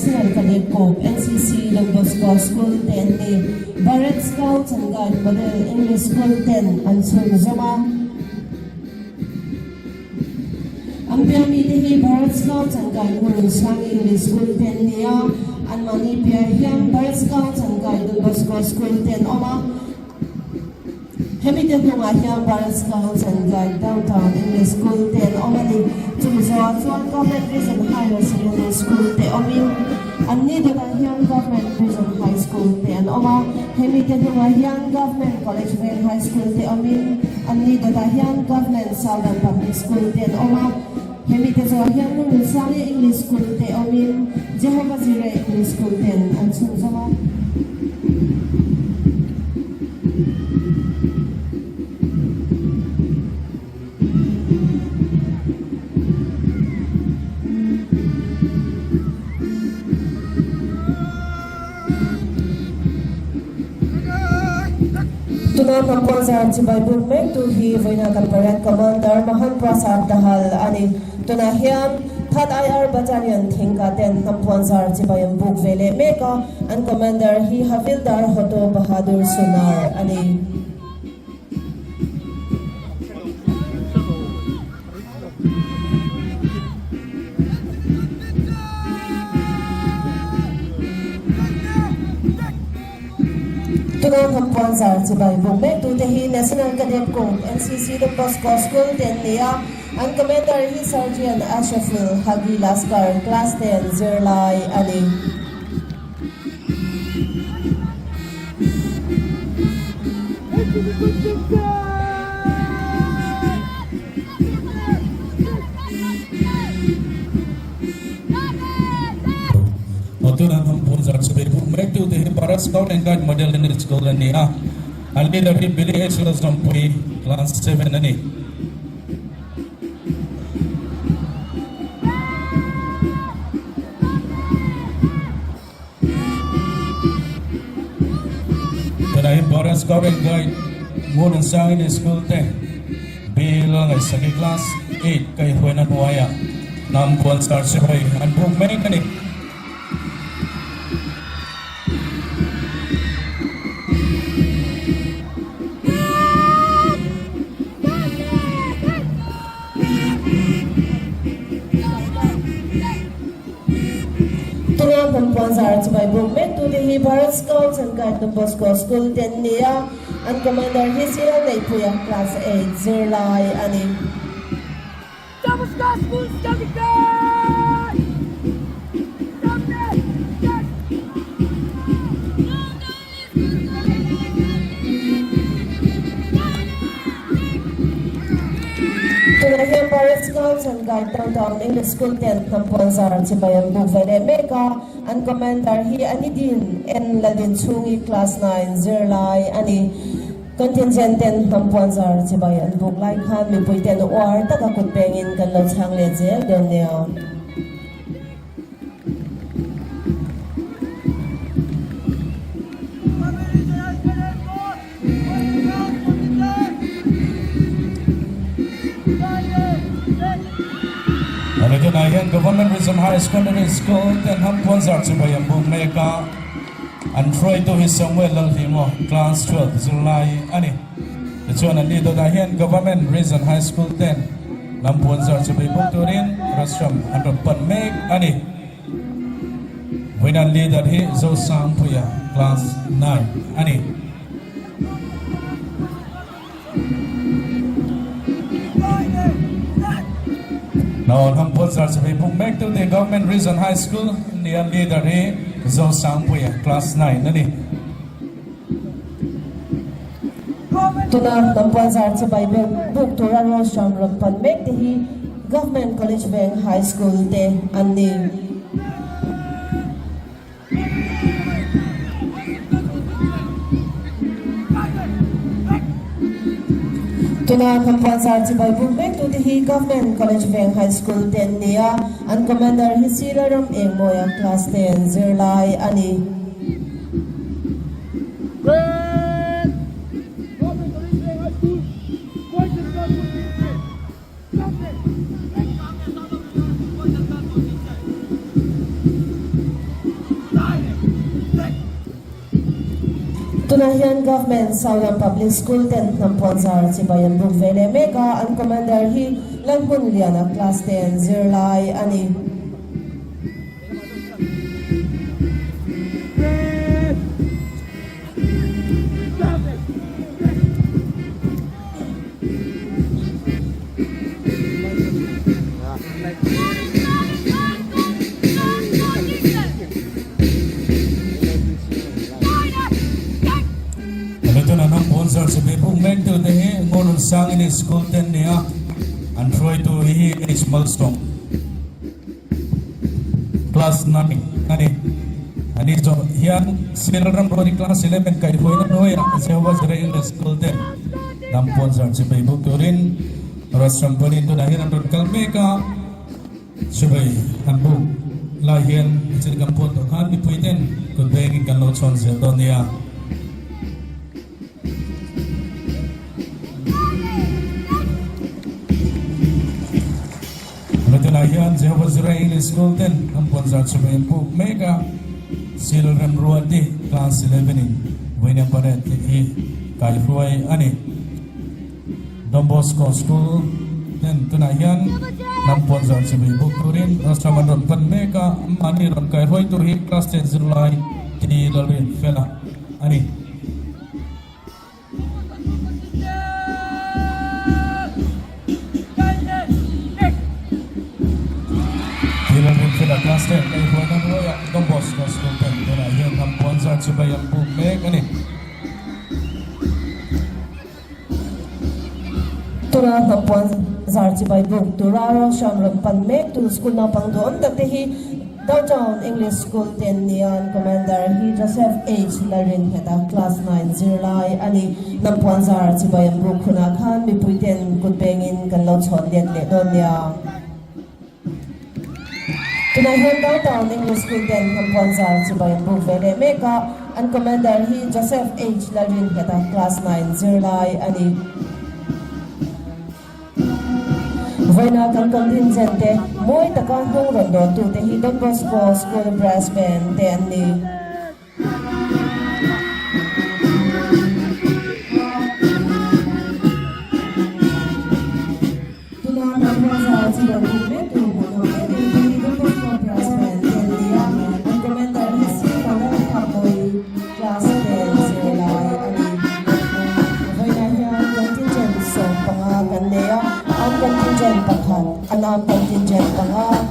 National Cadet Corps, NCC, Don Bosco School te an ni. Bharat Scouts and Guide Model English School ten an chhunzawm a. An piah mite hi Bharat Scouts and Guide Hmun Sang English School te an ni a, anmahni piah hian Bharat Scouts and Guide Don Bosco School te an awm a. Hemi te hnungah hian Bharat Scouts and Guide Downtown English School te an awm a ni. Chumi zawhah chuan Government Vision Higher Secondary School te awmin an ni dawtah hian Government Vision High School te an awm a. Hemi te hnungah hian Government College Veng High School te awmin an ni dawtah hian Government Southern Public School te an awm a. Hemi te zawhah hian Lungmunsanga English School te awmin Jehovah Jireh English School ten an chhunzawm a. Tuna Hnampuan zar chibai buk mektu hi vawiina kan Parade Commander Mohan Prasad Dahal a ni. Tunah hian Third IR Battalion thingka ten Hnampuan zar chibai an buk ve leh mek a. An commander hi Havildar Hoto Bahadur Sunar a ni. Tuna Hnampuan zar chibai buk mektute hi National Cadet Corps, NCC, Don Bosco School te an ni a. An commander hi Sergeant Ashraful Hagi Laskar, Class 10 zirlai a ni. Tuna Hnampuan zar chibai buk mektute hi Bharat Scout and Guide Model English School an ni a. An leader hi Billy H. Lalzawmpui, Class 7 a ni. Tunah hi Bharat Scout and Guide Ngun Sang English School te Bill Ngaihsaki Class 8 kaihhuaina hnuaiah hnam puanchar sipai an buk mek a ni. Tuna hnampuan zar chibai buk mektute hi Bharat Scouts and Guide Don Bosco School te an ni a, an Commander hi Sir Neihpuia Class 8 zirlai a ni. Tunah hian Bharat Scouts and Guide Downtown English School ten hnampuan zar chibai an buk ve leh mek a, an Commander hi Anidin N Laldinchhungi Class 9 zirlai a ni. Contingent ten hnam puanzar chibai an buk lai khan mipui ten uar taka kut pengin kan lo chhang let zel dawn nia. Ani tunah hian Government Wisdom Higher Secondary School ten hnam puanzar chibai an buk mek a. An hruaitu hi Samuel Lalhlimaw, Class 12 zirlai a ni. Tichuan an ni dawtah hian Government Region High School ten lampuan zar chu beibuk turin restaurant an rawn pan mek a ni. Vawiin an leader hi Zosangpuia, Class 9 a ni. Nawn Hampuan zar chu beibuk mek tute Government Region High School nia leader hi Zosangpuia, Class 9 a ni. Tuna Hnampuan zar chu Bible buk tura restaurant rawn pan mek te hi Government College Veng High School te an ni. Tuna Hnampuan zar chibai buk mektute hi Government College Veng High School te an ni a, an Commander hi Sir Ram Engmawia Class 10 zirlai a ni. Tunah hian Government Southern Public School ten hnam puanzar chibai an buk ve leh mek a, an Commander hi Lalhmunliana Class 10 zirlai a ni. Tunah hnam puanzar chibai buk mektute hi Ngawlun Sangin School ten nia an hruaitu hi H Malsawm. Class 9 a ni. Ani zawh hian Sel ram ruali class 11 kaihhruaina hnuaiah Jehovah Jireh English School ten hnam puanzar chibai buk turin Rashram pawhin tunah hian an rawn kal mek a. Chibai an buk lai hian thil kan puan tawh khan mipui ten kut bengin kan lo chhawn zel dawn nia. Tunah hian Jehovah Jireh English School ten an puanzar chhumei an puk mek a, Sil Remruati Class 11 in Vawinia Parade tih hi kaihruai a ni. Don Bosco School ten tunah hian hnam puanzar chhumei buk turin restaurant an rawn pan mek a, anmahni rawn kaihruai tur hi Class 10 zirlai T Lalrinfela a ni. Thil a class ten ei huaina hnuaiah Don Bosco School ten tunah hian hnam puanzar chibai an buk mek a ni. Tuna hnam puanzar chibai buk tura Roshan rawn pan mek tu school naupang duhawm tak te hi Downtown English School ten nian Commander hi Joseph H. Lalrinhmeta Class 9 zirlai a ni. Hnampuanzar chibai an buk hunah khan mipui ten kut bengin kan lo chhawn let leh dawn nia. Tunah hian Downtown English School ten Hnampuanzar chibai an buk ve leh mek a, an Commander hi Joseph H. Lalrinhmeta Class 9 zirlai a ni. Vawiina kan contingent te mawi taka hnung rawn dawltute hi Don Bosco School Brass Band te an ni. Tuna kan huazar chi rawn buk mek tur hmuhnawm em em te hi Don Bosco Brass Band te an ni a, an commander hi Silva Lalthakmawi Class 10 zirlai a ni. Vawiinah hian contingent 15 kan nei a, an contingent pakhat, an arm contingent panga.